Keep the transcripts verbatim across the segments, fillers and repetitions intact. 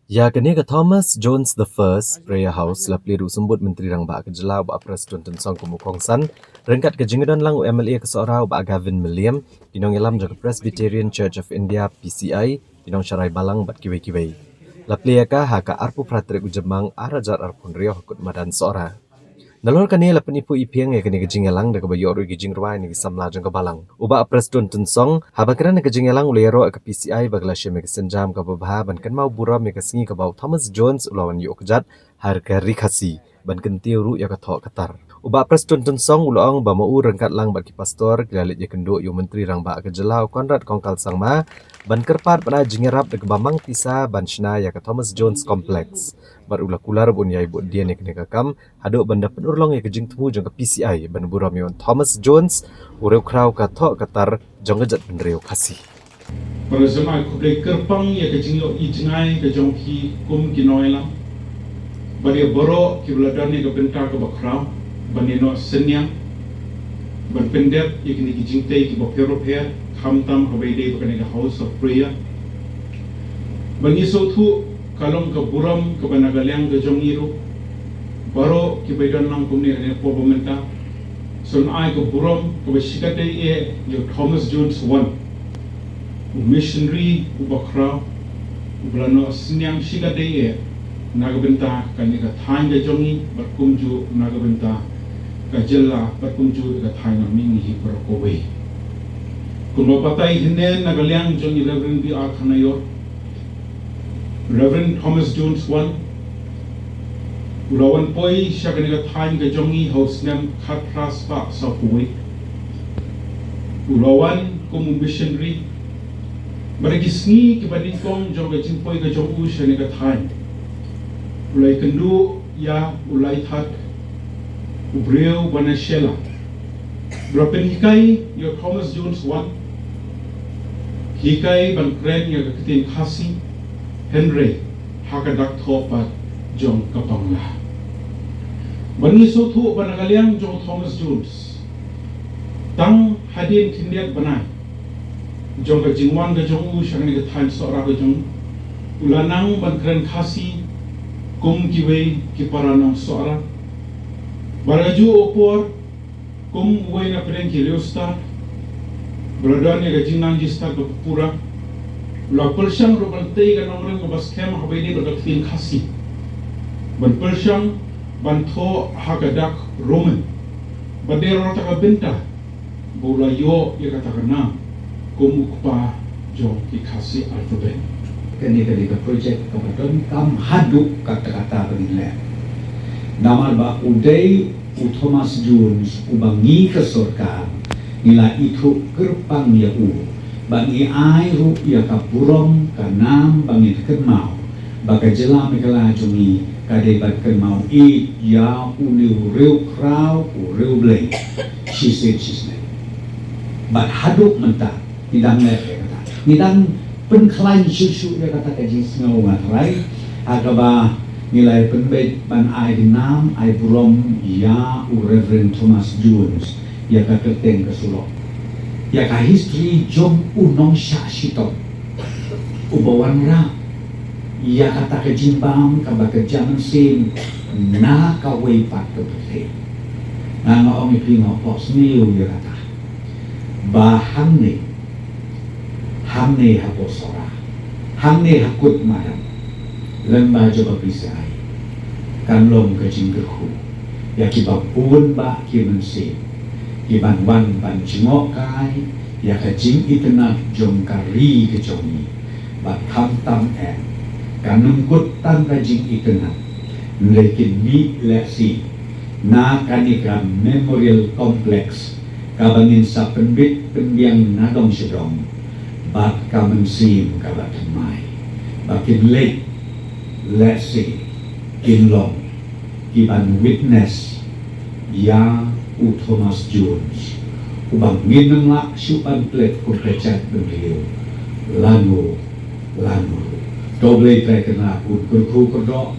Ïa kane ka Thomas Jones the First Prayer House la plie da u Symbud Myntri Rangbah ka jylla u Bah Prestone Tynsong kum u kongsan, ryngkat ka jingdon lang u M L A ka Sohra u Bah Gavin Mylliem, ki nongïalam jong ka Presbyterian Church of India, P C I, ki nongsharai balang bad kiwei kiwei. La plie ïa ka ha ka arphew phra tarik u Jymmang ar hajar arphew hynriew ha Kut Madan Sohra. Nalor kane la pynïapoh ïaphieng ïa kane ka jingïalang da kaba ïoh ruh ïa ki jingrwai na ki samla jong ka balang. U Bah Prestone Tynsong, haba kren ha ka jingïalang u la ïaroh ïa ka P C I ba ka la shim ïa ka sienjam kaba bha ban kynmaw burom ïa ka sngi kaba u Thomas Jones u la wan ïuh kjat ha ka Ri Khasi ban kyntiew ruh ïa ka thoh ka tar. U Bah Prestone Tynsong u la ong ba ma u ryngkat lang bad ki pastor ki la leit ïakynduh ïa u Myntri Rangbah ka jylla u Conrad Kongkal Sangma ban kyrpad ban ai jingïarap da kaba mang pisa ban shna ïa ka Thomas Jones Complex. Bad u la kular ba un ïai bud dien ïa kane ka kam haduh ban da pynurlong ïa ka jingthmu jong ka P C I ban burom ïa u Thomas Jones, u riewkhraw ka thoh ka tar jong ka jaitbynriew Khasi. Para jong nga, khublei kyrpang ïa ka jingïohi jngai ka jong phi kum ki nongïalam bad ïa baroh kiba la don ïa ka bynta kaba khraw ban ïa noh synñiang ban pyndep ïa kine ki jingtei kiba pher pher, khamtam haba ïadei bad kane ka House of Prayer. Ban ïa sngewthuh ka long ka burom kaba na ka liang ka jong ngi ruh, baroh kiba ïadon lang kumne ha kane ka por ba mynta, sa ai ka burom kaba shikatdei eh ïa u Thomas Jones One, u missionary uba khraw uba la noh synñiang shikatdei eh na ka bynta kane ka thaiñ ka jong ngi bad kumjuh na ka bynta ka jylla bad kumjuh ka thaiñ na mihngi baroh kawei. Kumba batai hynne na ka liang jong i Reverend B R Kharnaior, Reverend Thomas Jones One u la wan poi sha kane ka thaiñ ka jong ngi ha u snem khatphra spah sawphew wei. U la wan kum u missionary. Bad ha ki sngi kiba nyngkong jong ka jingpoi ka jong u sha kane ka thaiñ, u la ïakynduh ïa u Laithat, u briew ba na Shella, ba la pynhikai ïa u Thomas Jones One, hikai ban kren ïa ka ktien Khasi, hynrei ha ka dak thoh pat jong ka Bangla. Ban ïa sngewthuh ba na ka liang jong u Thomas Jones, tang hadien khyndiat bnai jong ka jingwan ka jong u sha kane ka thaiñ Sohra ka jong u, u la nang ban kren Khasi kum kiwei ki para nong Sohra. Bad ha kajuh ka por, kum uwei na pdeng ki riewstad ba la don ïa ka jingnang jingstad kaba pura, u la pyrshang ruh ban tei ka nongrim kaba skhem haba ïadei bad ka ktien Khasi, ban pyrshang ban thoh ha ka dak Roman. Bad dei ruh kata ka bynta ba u la ïoh ïa kata ka nam kum u kpa jong ki Khasi alphabet. Kane ka dei ka project kaba donkam haduh katta katta ba ngin leh. Namar ba u dei u Thomas Jones uba ngi ka sorkar ngi la ithuh kyrpang ïa u, ba ngi ai ruh ïa ka burom ka nam ba ngin kynmaw ba ka jylla Meghalaya jong ngi ka dei ban kynmaw ïa une u riewkhraw, u riewblei shisien shisnem. Bad haduh mynta ngi dang leh ïa kata. Ngi dang pynkhlaiñ shuh shuh ïa kata ka jingsngew, nga trai, ha kaba ngi la pynbeit ban ai nam ai burom ïa u Reverend Thomas Jones ïa ka kyrteng ka surok, ïa ka history jong u nongshah shitom uba wanrah ïa kata ka jingbam kaba kyrja mynsiem na kawei pat ka pyrthei. Nga, nga ong ïa phi, nga kwah sniew ïa kata ba hangne, hangne hapoh Sohra, hangne ha Kut Madan, lyngba jong ka P C I, kan long ka jingkyrkhu ïa kiba bun bah ki mynsiem kiban wan ban jngohkai ïa ka jingitynnad jong ka ri ka jong ngi. Bad khamtam eh, kan ym kut tang ka jingitynnad, hynrei kin mih lehse na kane ka Memorial Complex kaba ngin sa pynbit pynbiang na dong sha dong, bad ka mynsiem kaba thymmai ba kin leit lehse kin long kiban witness ïa u Thomas Jones, uba ngin ym lah shuh ban klet kum ka jaitbynriew lano lano. To Blei Trai Kynrad un kyrkhu kyrdoh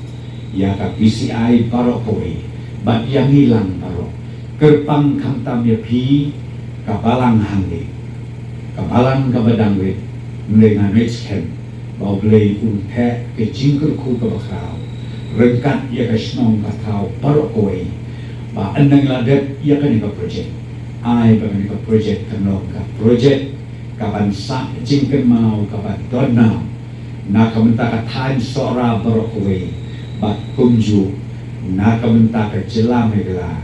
ïa ka P C I baroh kawei bad ïa ngi lang baroh. Kyrpang khamtam ïa phi ka balang hangne, ka balang kaba dang rit, hynrei nga ngeit skhem Ba U Blei un theh ka jingkyrkhu kaba khraw ryngkat ïa ka shnong ka thaw baroh kawei, ba ynda ngi la dep ïa kane ka project, ai ba kane ka project kan long ka project kaban sah jingkynmaw kaba donnam na ka bynta ka thaiñ Sohra baroh kawei, bad kumjuh na ka bynta ka jylla Meghalaya,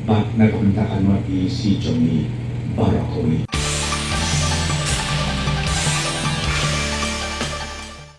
bad na ka bynta ka North East jong ngi baroh kawei.